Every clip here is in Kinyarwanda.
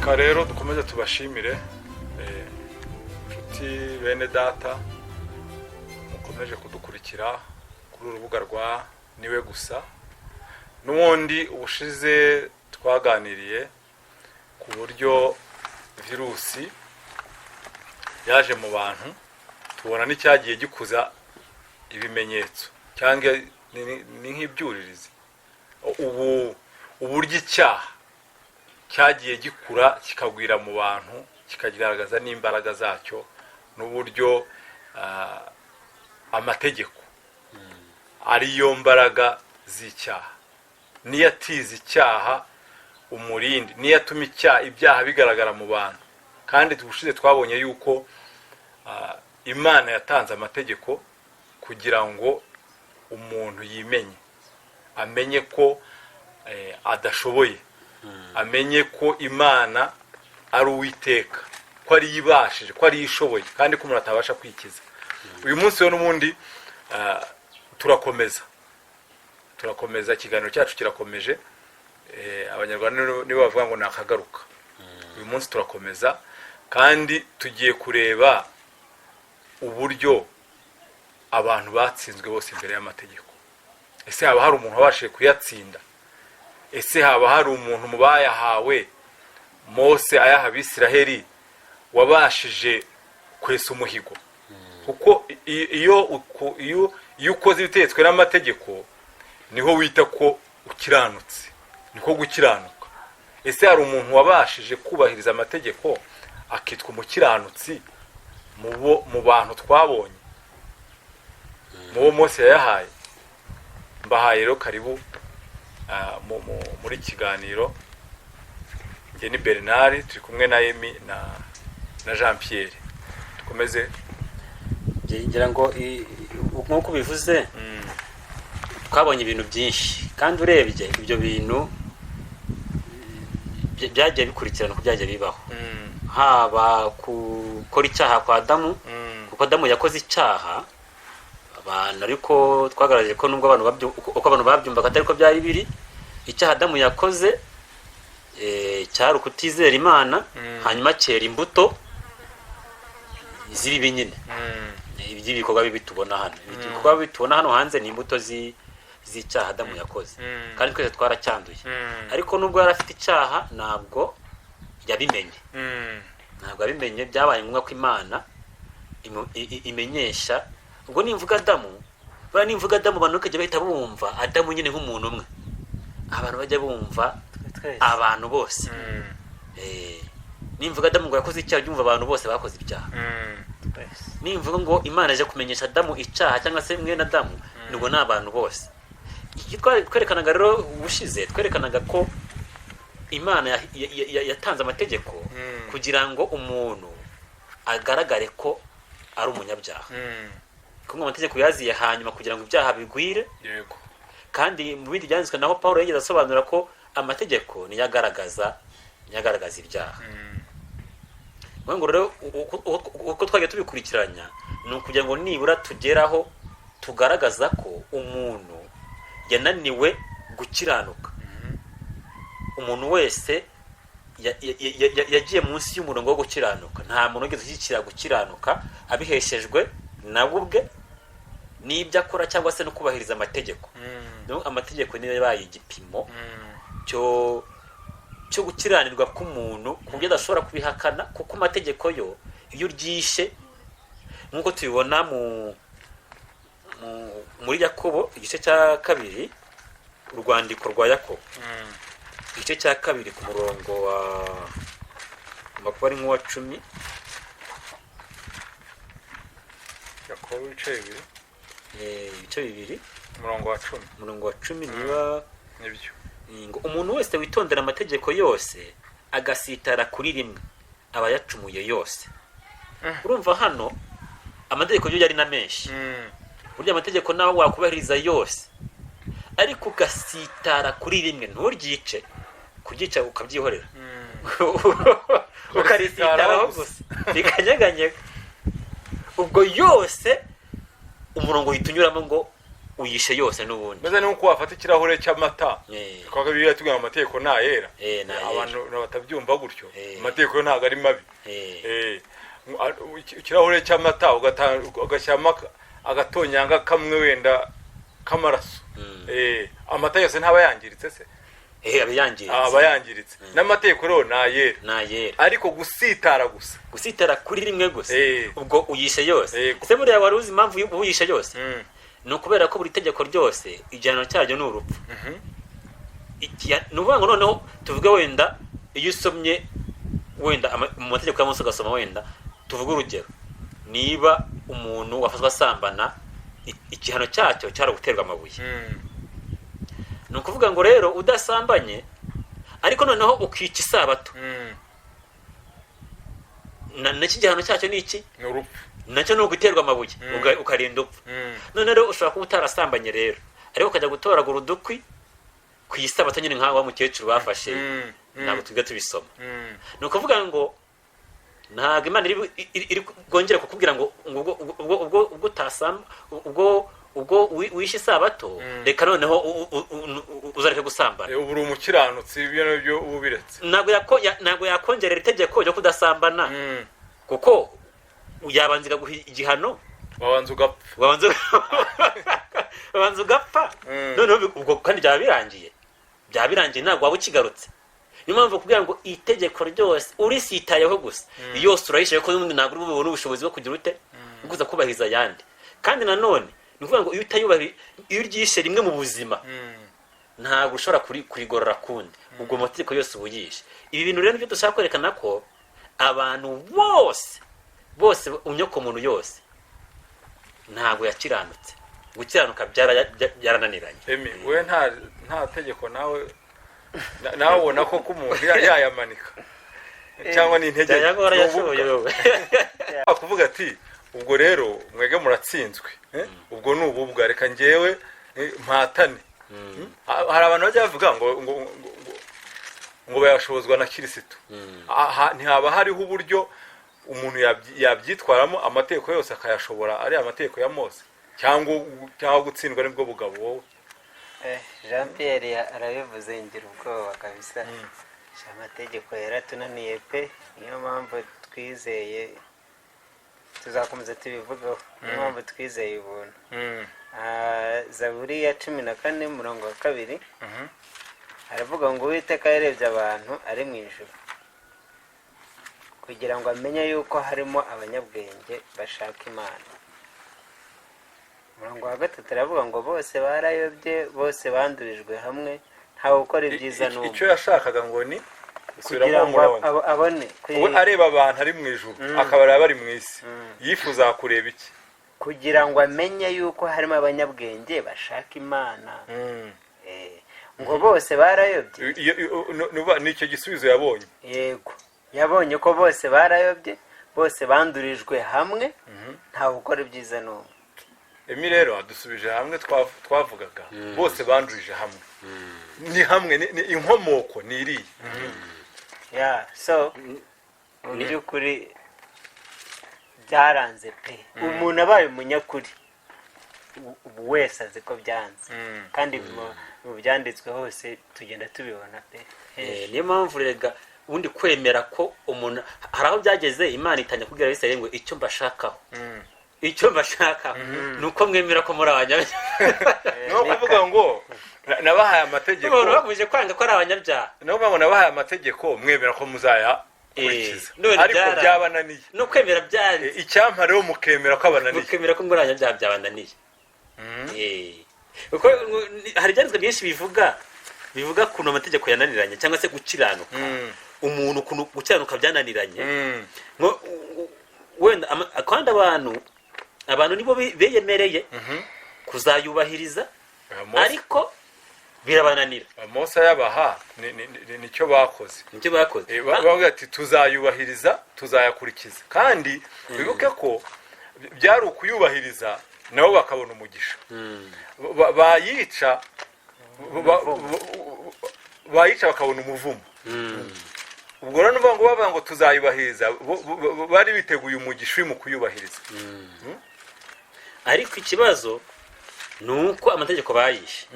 Reka rero dukomeze tubashimire, inshuti bene data mukomeje kudukurikira kuri uru rubuga rwa Niwe Gusa. N'ubundi ubushize twaganiriye ku buryo virusi yaje mu bantu, tubona n'icyagiye gikuza ibimenyetso cyangwa ni nk'ibyuririzi, ubu uburyo icyaha cyagiye gikura kikagwira mu bantu, kikagaragaza n'imbaraga zacyo, n'uburyo amategeko ariyo mbaraga z'icyaha, niyo atiza icyaha umurindi, niyo atuma ibyaha bigaragara mu bantu. Kandi ubushize twabonye yuko Imana yatanze amategeko kugira ngo umuntu yimenye, amenye ko adashoboye, amenye ko Imana ari Uwiteka, ko ariyo ibashije, ko ariyo ishoboye, kandi ko umuntu atabasha kwikiza. Uyu munsi we n'ubundi turakomeza ikiganiro cyacu kirakomeje. Abanyarwanda nibo bavuga ngo nakagaruka. Uyu munsi turakomeza kandi tugiye kureba uburyo abantu batsinzwe bose imbere y'amategeko. Ese haba hari umuntu wabashije kuyatsinda? Ese haba hari umuntu mu bayahawe, Mose ayaha Abisiraheli, wabashije kwesa umuhigo? Kuko iyo ukoze ibitegetswe n'amategeko niho wita ko ukiranutse, niko gukiranuka. Ese hari umuntu wabashije kubahiriza amategeko akitwa umukiranutsi mu bantu twabonye, mu bo Mose yayahaye? Mbahaye rero karibu muri kiganiro. Njye ni Bernard, turi kumwe na Emi na Jean Pierre. Dukomeze. Ngira ngo nk'uko ubivuze, twabonye ibintu byinshi, kandi urebye ibyo bintu byagiye bikurikirana uko byagiye bibaho, haba gukora icyaha kwa Adamu, kuko Adamu yakoze icyaha abantu, ariko twagaragaje ko nubwo abantu uko abantu babyumvaga atari ko byari biri. Icyaha Adamu yakoze cyari ukutizera Imana, hanyuma cyera imbuto z'ibibi nyine, iby'ibikorwa bibi tubona hano. Ibikorwa bibi tubona hano hanze ni imbuto z'icyaha Adamu yakoze, kandi twese twaracyanduye. Ariko nubwo yari afite icyaha, ntabwo yabimenye, ntabwo yabimenye. Byabaye ngombwa ko Imana imenyesha. Ubwo nimvuga Adamu, buriya nimvuga Adamu abantu bakajya bahita bumva Adamu nyine nk'umuntu umwe, abantu bajya bumva twese. Abantu bose. Nimvuga Adamu ngo yakoze icyaha, jya umva abantu bose bakoze ibyaha. Twese. Nimvuga ngo Imana aje kumenyesha Adamu icyaha cyangwa se mwene Adamu, nubwo ni abantu bose. Iki twerekanaga rero ubushize, twerekanaga ko Imana yatanze amategeko kugira ngo umuntu agaragare ko ari umunyabyaha, kuko amategeko yaziye hanyuma kugira ngo ibyaha bigwire. Kandi mu bindi byanditswe naho Paul yigeze asobanura ko amategeko niyo agaragaza ibyaha. Ngo rero uko twagiye tubikurikiranya ni ukugira ngo nibura tugeraho tugaragaza ko umuntu yananiwe gukiranuka. Umuntu wese yagiye munsi y'umurongo wo gukiranuka. Nta muntu wigeze ushyigikira gukiranuka abiheshejwe nawe ubwe n'ibyo akora cyangwa se no kubahiriza amategeko. Donc amategeko niyo yabaye igipimo cyo gukiranirwa k'umuntu, ku buryo adashobora kubihakana, kuko amategeko yo iyo uryishe, nk'uko tubibona muri Yakobo igice cya 2, urwandiko rwa Yakobo igice cya 2 ku murongo wa kuba ari nk'uwa 10. Yakobo ibice 2. Ibice 2. Umurongo wa 10. Umurongo wa 10 niba Nibyo. Ngo umuntu wese witondera amategeko yose agasitara kuri rimwe aba yacumuye yose. Urumva hano amategeko yo yari na menshi. Burya amategeko nawe wakubahiriza yose, ariko ugasitara kuri rimwe, nturyice, kuryica ukabyihorera, ukarisitaraho gusa rikanyeganyega, ubwo yose umurongo uhita unyuramo ngo Uyishe yose n'ubundi. Meze nk'uko wafata ikirahure cy'amata, kuko Bibiliya itubwira ngo amategeko ni ayera. Ni ayera. Abantu batabyumva gutyo. Amategeko yo ntabwo ari mabi. Ikirahure cy'amata ugashyiramo agatonyanga kamwe wenda k'amaraso. Amata yose ntaba yangiritse se? Aba yangiritse. Aba yangiritse. N'amategeko rero ni ayera. Ni ayera. Ariko gusitara gusa, gusitara kuri rimwe gusa, ubwo uyishe yose. Yego. Ese buriya wari uzi impamvu uba uyishe yose? Mm. Ni ukubera ko buri tegeko ryose igihano cyaryo ni urupfu. Ni ukuvuga ngo noneho tuvuge wenda iyo usomye wenda mu mategeko ya Mose, ugasoma wenda tuvuge urugero, niba umuntu wafashwe asambana, igihano cyacyo cyari uguterwa amabuye. Ni ukuvuga ngo rero udasambanye ariko noneho ukica isabato, nacyo igihano cyacyo ni iki? Ni urupfu. Nacyo ni uguterwa amabuye, ukarinda upfa. None rero ushobora kuba utarasambanye rero, ariko ukajya gutoragura udukwi ku isabato nyine, nk'aho wa mukecuru bafashe. Ntabwo tujya tubisoma. Ni ukuvuga ngo ntabwo Imana iri bwongere kukubwira ngo ubwo utasamba, ubwo wishe isabato, reka noneho uzareke gusambana. Ubu uri umukiranutsi, ibyo nabyo uba ubiretse. Ntabwo yakongerera itegeko ryo kudasambana, kuko yabanza ikaguha igihano. Wabanza ugapfa. Wabanza ugapfa. Noneho ubwo kandi byaba birangiye, ntabwo waba ukigarutse. Niyo mpamvu kugira ngo itegeko ryose urisitayeho gusa, yose urayishaye, ko n'ubundi ntabwo uri bubone ubushobozi bwo kugira ute, bwo kuza kubahiriza ayandi. Kandi nanone ni ukuvuga ngo iyo utayubahiri, iyo uryishe rimwe mu buzima, ntabwo ushobora kurigorora kundi. Ubwo mu mategeko yose uba uyishe. Ibi bintu rero nibyo dushaka kwerekana, ko abantu bose bose, muntu yose ntabwo yakiranutse. Gukiranuka byarananiranye. Emi, we nta tegeko nawe nawe ubona ko umuntu yayamanika cyangwa ni intege? Byanyagora. Ni Yashoboye ububwa. Wowe. Kuvuga ati ubwo rero mwege muratsinzwe, eh? Ubwo ni ububwa, reka njyewe mpatane. Hari abantu bajya bavuga ngo bayashobozwa na Kirisitu. Aha ntihaba hariho uburyo umuntu yabyitwaramo, amategeko yose akayashobora, ari amategeko ya Mose, cyangwa gutsindwa nibwo bugabo wowe? Jean Pierre arabivuze ngira ubwoba kabisa. Sha, amategeko yaratunaniye pe. Niyo mpamvu twizeye, tuzakomeza tubivugaho, niyo mpamvu twizeye ubuntu. Zaburi ya 14 umurongo wa 2 aravuga ngo Uwiteka yarebye abantu ari mu ijuru kugira ngo amenye yuko harimo abanyabwenge bashaka Imana. Umurongo wa 3 aravuga ngo bose barayobye, bose bandurijwe hamwe, ntawe ukora ibyiza n'umwe. Icyo yashakaga ngo ni Kugira gusubiramo ngo umurongo. abone We areba abantu ari mu ijuru, akabareba bari mu isi, yifuza kureba iki? Kugira ngo amenye yuko harimo abanyabwenge bashaka Imana. Ngo bose barayobye. Nicyo gisubizo yabonye. Yego, yabonye ko bose barayobye, bose bandurijwe hamwe, ntawe ukora ibyiza n'umwe. Emi rero adusubije hamwe twavugaga, bose bandurije hamwe, ni hamwe, ni inkomoko ni iriya. Yeah, so mu by'ukuri byaranze pe. Umuntu abaye umunyakuri ubu wese azi ko byanze. Kandi mu byanditswe hose tugenda tubibona pe. Niyo mpamvu rega ubundi kwemera ko umuntu, hari aho byageze Imana itangira kubwira Abisirayeli ngo icyo mbashakaho, icyo mbashakaho ni uko mwemera ko muri abanyabyaha. Ni ukuvuga ngo nabahaye amategeko. Umuntu bakomeje kwanga ko ari abanyabyaha. Ni ukuvuga ngo nabahaye amategeko, mwemera ko muzayakurikiza, None ariko byabananiye. No kwemera byanze. Icyampa rero mukemera ko abananiye. Mukemera ko muri abanyabyaha byabananiye. Kuko hari ibyanditswe byinshi bivuga ukuntu amategeko yananiranye, cyangwa se gukiranuka, umuntu ukuntu gukiranuka byananiranye. Ngo wenda kandi abantu nibo beyemereye kuzayubahiriza, ariko birabananira. Mose ayabaha nicyo bakoze. Nicyo bakoze. Bavuga ati tuzayubahiriza, tuzayakurikiza. Kandi wibuke ko byari ukuyubahiriza nabo bakabona umugisha. Bayica bayica bakabona umuvumo. Ubwo rero nuvuga ngo bavuga ngo tuzayubahiriza, bari biteguye umugisha uri mu kuyubahiriza. Ariko ikibazo Ni uko amategeko bayishe.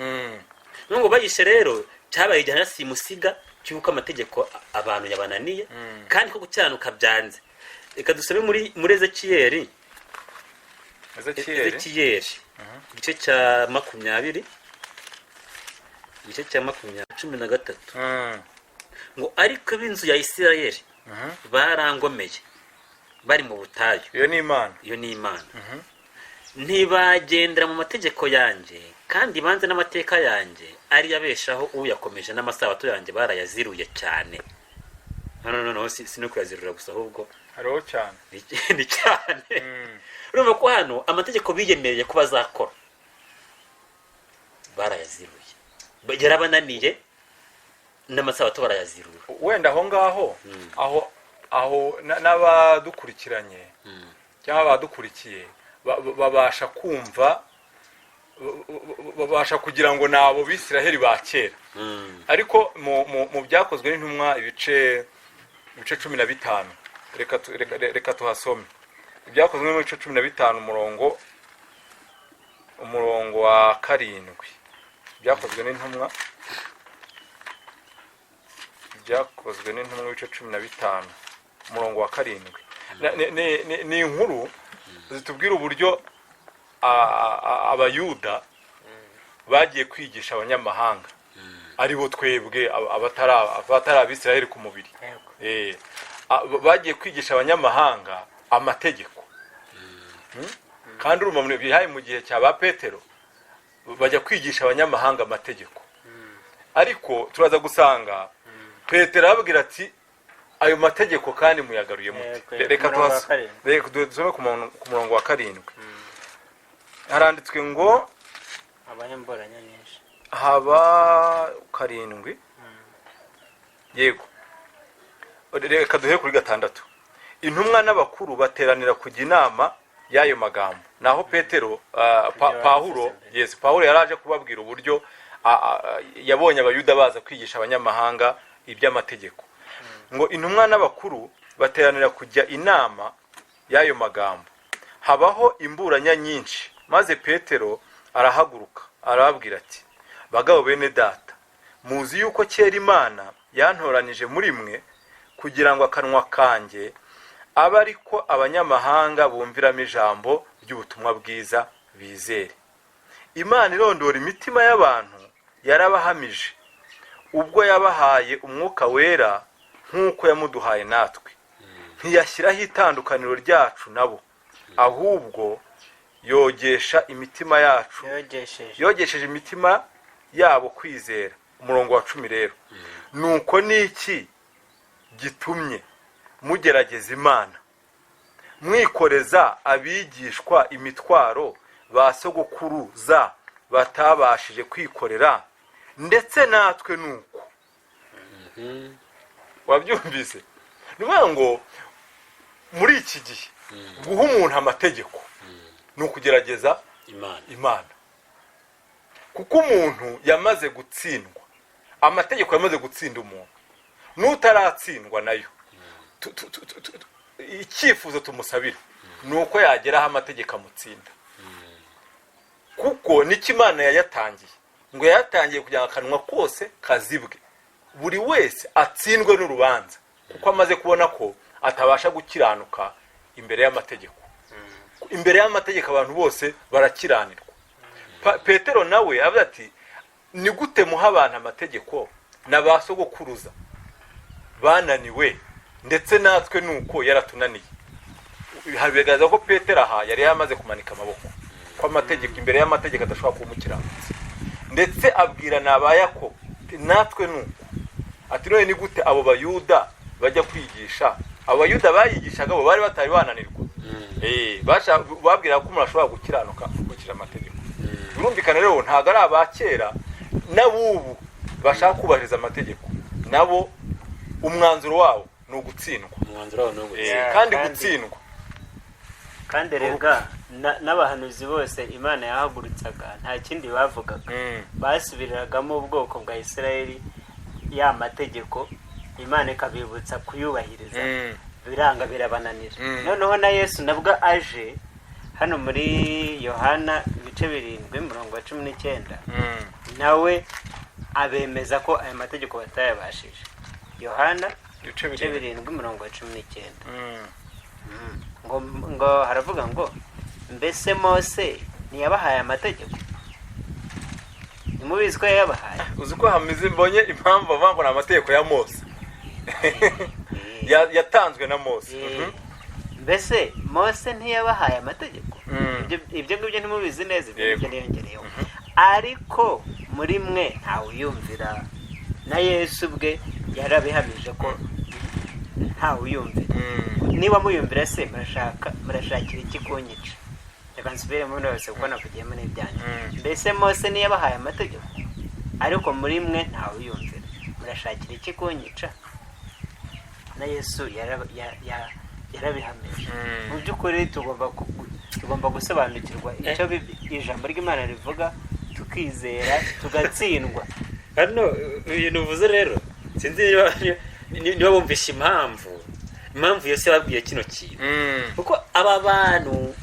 Nubwo bayishe rero, cyabaye igihano simusiga cy'uko amategeko abantu yabananiye, kandi ko gukiranuka byanze. Reka dusabe muri Ezekiyeli. Ezekiyeli. Ezekiyeli igice cya 20, igice cya 20, 13. Ngo: "Ariko b'inzu ya Isirayeli barangomeye bari mu butayu." Iyo ni Imana. Iyo ni Imana. "Ntibagendera mu mategeko yanjye, kandi banze n'amateka yanjye ariyo abeshaho uyakomeje, n'amasabato yanjye barayaziruye cyane." Hano noneho si no kuyazirura gusa, ahubwo hariho cyane. Ni cyane. Urumva ko hano amategeko biyemereye ko bazakora barayaziruye, yarabananiye, n'amasabato barayazirura. Wenda aho ngaho, aho n'abadukurikiranye cyangwa abadukurikiye babasha kumva, babasha kugira ngo ni abo Bisiraheli ba kera. Ariko mu Byakozwe n'Intumwa ibice 15, reka tuhasome. Ibyakozwe mu bice 15, umurongo wa 7. Ibyakozwe n'Intumwa, Ibyakozwe n'Intumwa ibice 15, umurongo wa 7. Ni inkuru zitubwira uburyo Abayuda bagiye kwigisha abanyamahanga, ari bo twebwe abatari Abisiraheli ku mubiri. Bagiye kwigisha abanyamahanga amategeko. Kandi urumva bihaye mu gihe cya ba Petero, bajya kwigisha abanyamahanga amategeko, ariko turaza gusanga Petero arababwira ati: "Ayo mategeko kandi muyagaruye mute?" Yego, Reka umurongo wa 7. Reka dusome ku murongo wa 7. Haranditswe ngo Habaho imburanya nyinshi. Haba 7, yego. Reka duhere kuri 6. "Intumwa n'abakuru bateranira kujya inama y'ayo magambo." Naho Petero, Ibyo Pawulo bavuze mbere. Yes, Pawulo yari aje kubabwira uburyo yabonye Abayuda baza kwigisha abanyamahanga iby'amategeko. Ngo: "Intumwa n'abakuru bateranira kujya inama y'ayo magambo, habaho imburanya nyinshi. Maze Petero arahaguruka, arababwira ati: 'Bagabo bene data, muzi yuko kera Imana yantoranije muri mwe kugira ngo akanwa kanjye abe ariko abanyamahanga bumviramo ijambo ry'ubutumwa bwiza bizere. Imana irondora imitima y'abantu yarabahamije, ubwo yabahaye Umwuka Wera nk'uko yamuduhaye natwe. Ntiyashyiraho itandukaniro ryacu nabo, ahubwo yogesha imitima yacu." Yogesheje. Yogesheje imitima yabo kwizera. Umurongo wa 10 rero: "Nuko ni iki gitumye mugerageza Imana, mwikoreza abigishwa imitwaro ba sogokuruza batabashije kwikorera? Ndetse natwe nuko." Wabyumvise? Ni ukuvuga ngo muri iki gihe guha umuntu amategeko ni ukugerageza Imana. Imana, kuko umuntu yamaze gutsindwa, amategeko yamaze gutsinda umuntu. N'utaratsindwa nayo, icyifuzo tumusabira ni uko yageraho amategeko amutsinda, kuko nicyo Imana yayatangiye. Ngo yayatangiye kugira ngo akanwa kose kazibwe, buri wese atsindwe n'urubanza, kuko amaze kubona ko atabasha gukiranuka imbere y'amategeko. Imbere y'amategeko abantu bose barakiranirwa. Petero nawe avuga ati: "Ni gute muha abantu amategeko na ba sogokuruza bananiwe? Ndetse natwe nuko yaratunaniye." Bigaragaza ko Petero aha yari yamaze kumanika amaboko, ko amategeko, imbere y'amategeko adashobora kuba umukiranutsi. Ndetse abwira na ba Yakobo ati: "Natwe nuko." Ati: "None ni gute abo Bayuda bajya kwigisha?" Abo Bayuda bayigishaga bo bari batari bananirwa. Babwiraga ko umuntu ashobora gukiranuka akurikije amategeko. Birumvikana rero, ntabwo ari aba kera, n'abubu bashaka kubahiriza amategeko nabo umwanzuro wabo ni ugutsindwa. Umwanzuro wabo ni ugutsinda. Kandi gutsindwa Kandi rega n'abahanuzi bose Imana yahagurutsaga nta kindi bavugaga, basubiriragamo ubwoko bwa Isirayeli ya mategeko, Imana ikabibutsa kuyubahiriza. Biranga, birabananira. Noneho na Yesu nabwo aje Hano muri Yohana ibice 7, umurongo wa 19, nawe abemeza ko aya mategeko batayabashije. Yohana ibice ibice 7. 7, umurongo wa 19. Ngo haravuga ngo: "Mbese Mose ntiyabahaye amategeko? Ntimubizi ko yayabahaye?" Uzi ko hameze, mbonye impamvu bavuga ngo ni amategeko ya Mose. Yatanzwe na Mose. Mbese Mose ntiyabahaye amategeko? Ibyo ngibyo ntimubizi neza? Ibyo ngibyo niyongereyeho. Ariko muri mwe ntawuyumvira. Na Yesu ubwe yarabihamije ko ntawuyumvira. Niba muyumvira se, murashakira iki kunyica? Reka nsubiremo yose kuko navugiyemo n'ibyanjye. Mbese Mose ntiyabahaye amategeko? Ariko muri mwe ntawuyumvira. Murashakira iki kunyica? Na Yesu yarabihamije. Mu by'ukuri tugomba gusobanukirwa icyo ijambo ry'Imana rivuga, tukizera, tugatsindwa. Hano ibintu uvuze rero, sinzi niba bumvishe impamvu Yesu yababwiye kino kintu, kuko aba bantu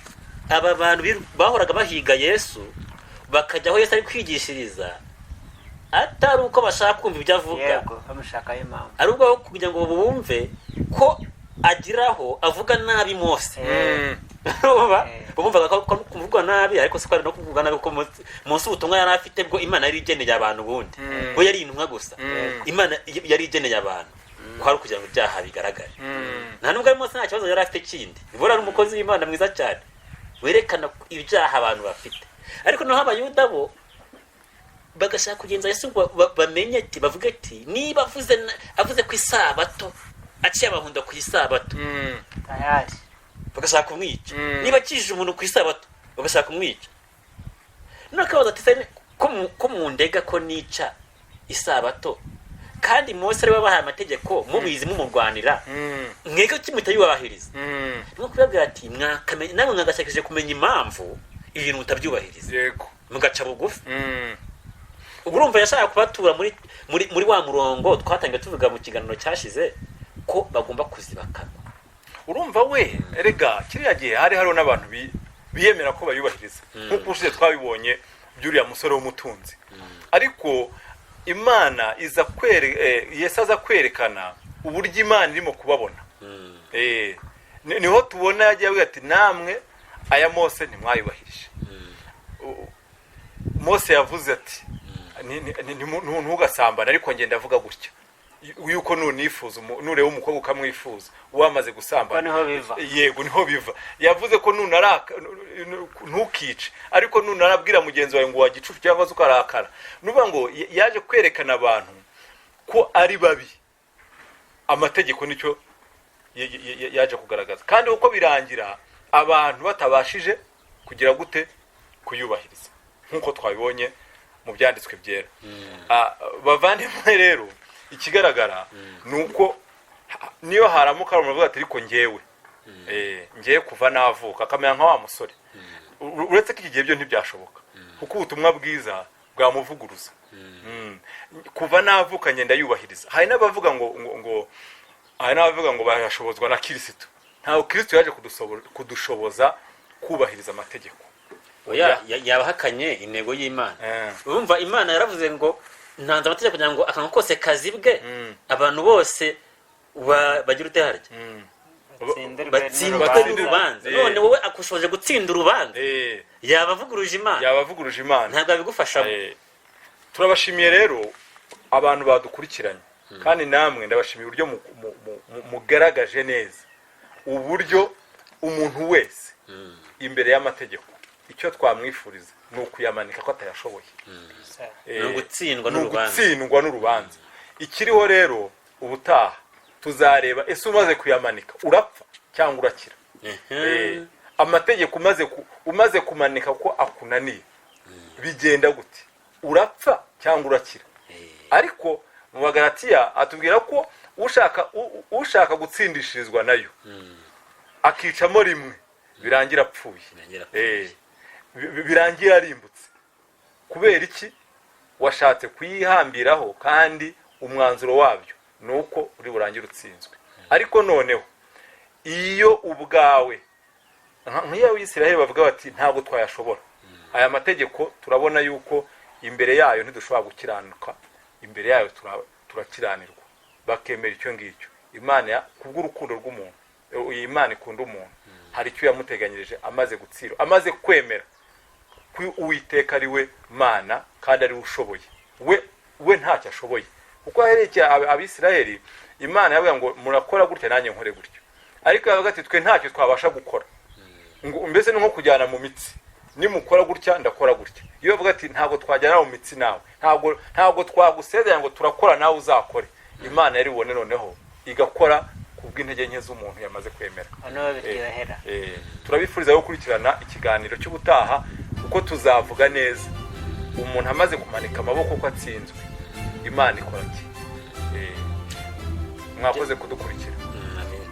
bahoraga bahiga Yesu, bakajya aho Yesu ari kwigishiriza, atari uko bashaka kumva ibyo avuga, Yego, bamushakaho impamvu. ari ubwo kugira ngo bumve ko agiraho avuga nabi Mose. Urumva? Bumvaga ko kuvugwa nabi, ariko siko ari no kuvuga nabi, kuko munsi ubutumwa yari afite bwo Imana yari igeneye abantu ubundi, we yari intumwa gusa. Imana yari igeneye abantu ko ari ukugira ngo ibyaha bigaragare. Nta nubwo ari Mose, nta kibazo yari afite kindi. Buriya ari umukozi w'Imana mwiza cyane werekana ibyaha abantu bafite. Ariko naho Abayuda bo bagashaka kugenza Yesu ngo bamenye ati, bavuge ati: "Niba avuze ku isabato, aciye abahunda ku isabato," Tayari. bagashaka kumwica. Niba akijije umuntu ku isabato, bagashaka kumwica. None akabaza ati: "Se ko mundega ko nica isabato, kandi Mose ariwe wabahaye amategeko, mubizi, mumurwanira, mwebwe ki mutayubahiriza?" Ni kubabwira ati: "Mwakamenya namwe, mwagashakishije kumenya impamvu ibintu mutabyubahiriza, mugaca bugufi." Ubwo urumva yashaka kubatura muri wa murongo twatangiye tuvuga mu kiganiro cyashize, ko bagomba kuziba akanwa. Urumva we, erega kiriya gihe hari hariho n'abantu biyemera ko bayubahiriza, nk'uko ushize twabibonye by'uriya musore w'umutunzi. Ariko Imana iza kwere Yesu aza kwerekana uburyo Imana irimo kubabona. Niho tubona yagiye avuga ati: "Namwe aya Mose ntimwayubahirije." Mose yavuze ati: "Ntugasambane," ariko ngenda avuga gutya yuko nunifuza nureba umukobwa ukamwifuza, wamaze Ko gusambana. niho biva. Yego, niho biva. Yavuze ko nunaraka ntukice, ariko nunarabwira mugenzi wawe ngo wagicucu cyangwa se ukarakara. Nuvuga ngo yaje kwerekana abantu ko ari babi. Amategeko nicyo yaje kugaragaza, kandi uko birangira abantu batabashije kugira gute? Kuyubahiriza, nk'uko twabibonye mu byanditswe byera. Bavandimwe rero, ikigaragara ni uko niyo haramuka hari umuntu uvuga ati: "Ariko ngewe ngewe kuva navuka," akamera nka wa musore. Uretse ko iki gihe byo ntibyashoboka, kuko ubutumwa bwiza bwamuvuguruza. Kuva navuka ngenda yubahiriza. Hari n'abavuga ngo hari n'abavuga ngo bayashobozwa na Kirisitu. Ntabwo Kirisitu yaje kudushoboza kubahiriza amategeko. Oya, yabahakanye intego y'Imana. Urumva, Imana yaravuze ngo: "Ntanze amategeko kugira ngo akanwa kose kazibwe, abantu bose bagire ute harya?" Batsindirwe. Batsindwe Batsindwe. n'urubanza. None wowe akushoboje gutsinda urubanza? Yaba avuguruje Imana. Yaba avuguruje Imana. Ntabwo abigufashamo. Turabashimiye rero abantu badukurikiranye, kandi namwe ndabashimiye uburyo mugaragaje neza uburyo umuntu wese imbere y'amategeko icyo twamwifuriza ni ukuyamanika ko atayashoboye. Ni ugutsindwa Ni n'urubanza. ugutsindwa n'urubanza. Ikiriho rero, ubutaha tuzareba: ese umaze kuyamanika urapfa cyangwa urakira? Amategeko umaze kumanika ko akunaniye, bigenda gute? Urapfa cyangwa urakira? Ariko mu Bagaratiya atubwira ko ushaka gutsindishirizwa nayo akicamo rimwe, birangira apfuye. Birangira apfuye. Birangira arimbutse. Kubera iki? Washatse kuyihambiraho, kandi umwanzuro wabyo ni uko uri burangire utsinzwe. Ariko noneho iyo ubwawe Nk'iyo Abisiraheli bavuga bati ntabwo twayashobora aya mategeko, turabona yuko imbere yayo ntidushobora gukiranuka, imbere yayo turakiranirwa, bakemera icyo ngicyo. Imana kubw'urukundo rw'umuntu, iyi Imana ikunda umuntu, hari icyo yamuteganyirije amaze gutsira, amaze kwemera ko Uwiteka ari we Mana kandi ari we ushoboye, we ntacyo ashoboye. Kuko aherekeye Abisiraheli, Imana yavuga ngo murakora gutya, nanjye nkore gutyo, ariko yavuga ati twe ntacyo twabasha gukora, ngo mbese ni nko kujyana mu mitsi, nimukora gutya ndakora gutya. Iyo bavuga ati ntabwo twajyana mu mitsi nawe, ntabwo twagusezeranya ngo turakora nawe uzakore, Imana yari bubone noneho igakora kubw'intege nke z'umuntu yamaze kwemera. Hano biryohera. Turabifuriza gukurikirana ikiganiro cy'ubutaha, kuko tuzavuga neza umuntu amaze kumanika amaboko ko atsinzwe, Imana ikora ki? Mwakoze kudukurikira. Amen.